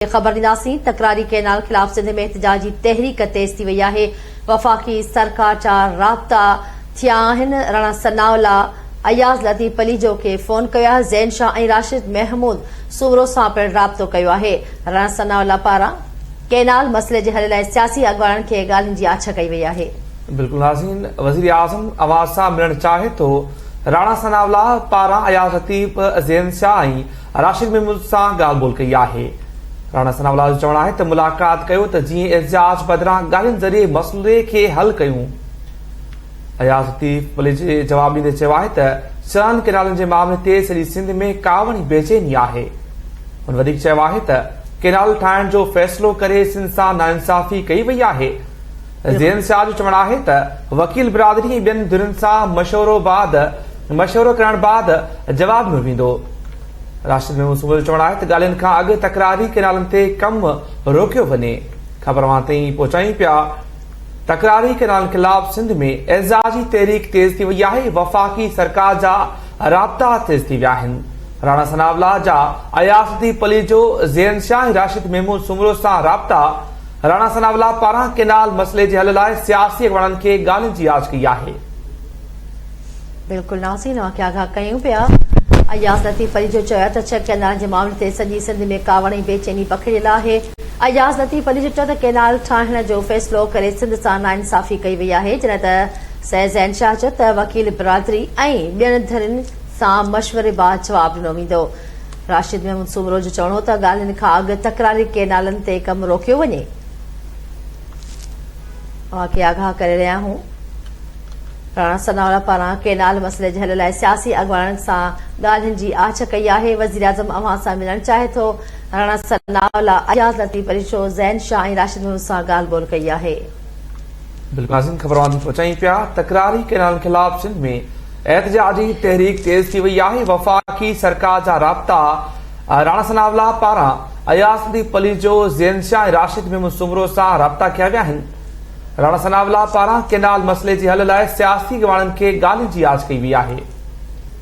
خبر ڏينداسين، تڪراري ڪئنال خلاف سنڌ ۾ احتجاجي تحريڪ تيز ٿي وئي آهي، وفاقي سرڪار جا رابطا ٿيا آهن، راڻا ثناء الله اياز لطيف پليجو کي فون ڪيو آهي، زين شاهه ۽ راشد محمود سومرو سان پڻ رابطو ڪيو آهي، راڻا ثناء الله پاران ڪئنال مسئلي جي حل لاء سياسي اڳواڻن کي ڳالهين جي آڇ ڪئي وئي آهي. بلڪل ناظرين وزيراعظم اوهان سان ملڻ چاهي ٿو، راڻا ثناء الله پاران اياز لطيف، زين شاهه ۽ راشد محمود سان ڳالهه ٻولهه ڪئي آهي. راڻا ثناء الله جو چوڻ آهي ته ملاقات ڪيو ته جيئن احتجاج بدران ڳالهين ذريعي مسئلي کي حل ڪيون. اياز لطيف پليجي جواب ڏيندي چيو آهي ته چئن ڪئنالن جي معاملي تي سڄي سنڌ ۾ ڪاوڙ ۽ بيچيني آهي. هن وڌيڪ چيو آهي ته ڪئنال ٺاهڻ جو فيصلو ڪري سنڌ سان ناانصافي ڪئي وئي آهي. زين شاهه جو چوڻ آهي ته وڪيل برادري ۽ ٻين ڌرين سان مشورو بعد مشورو ڪرڻ بعد جواب ڏنو ويندو. راشد محمود سومرو جو چوڻ آهي ته ڳالهين کان اڳ تڪراري ڪئنالن تي ڪم روڪيو وڃي. خبر اوهان تائين پهچايون پيا. تڪراري ڪئنالن خلاف سنڌ ۾ احتجاجي تحريڪ تيز ٿي وئي آهي، وفاقي سرڪار جا رابطا تيز ٿي ويا آهن. راڻا ثناء الله جا اياز لطيف پليجو، زين شاهه ۽ راشد محمود سومرو سان رابطا، راڻا ثناء الله پاران ڪئنال مسئلي جي حل لاء سياسي اڳواڻن کي ڳالهين جي آڇ ڪئي آهي. بلڪل ناظرين اوهان کي آگاهه ڪيون پيا اياز لطيف پليجو چيو ته ڇهه ڪئنالن جي معاملي تي سڄي سنڌ ۾ ڪاوڙ ۽ بيچيني پکڙيل آهي اياز لطيف پليجو چيو ته ڪئنال ٺاهڻ جو فيصلو ڪري سنڌ سان ناانصافي ڪئي وئي آهي جڏهن ته سيد زين شاهه چيو ته وڪيل برادري ۽ ٻين ڌرين سان مشوري بعد جواب ڏنو ويندو راشد محمود سومرو جو چوڻ هو ته ڳالهين کان اڳ تڪراري ڪئنالن تي ڪم روڪيو وڃي. اوهان کي آگاهه ڪري رهيا آهيون راڻا ثناء الله پاران ڪئنال مسئلي جي حل لاء سياسي اڳواڻن سان ڳالهين جي آڇ ڪئي آهي وزيراعظم اوهان سان ملڻ چاهي ٿو راڻا ثناء الله اياز لطيف پريشو زين شاهه ۽ راشد محمود سان ڳالهه ٻولهه ڪئي آهي. بلڪل ناظرين خبر اوهان تائين پهچايون پيا تڪراري ڪئنالن خلاف سنڌ ۾ احتجاجي تحريڪ تيز ٿي وئي آهي وفاقي سرڪار جا رابطا راڻا ثناء الله پاران اياز لطيف پليجو، زين شاهه ۽ راشد محمود سومرو سان رابطا ڪيا ويا آهن راڻا ثناء الله پاران ڪئنال مسئلي جي حل لاء سياسي اڳواڻن کي ڳالهين جي آڇ ڪئي وئي آهي.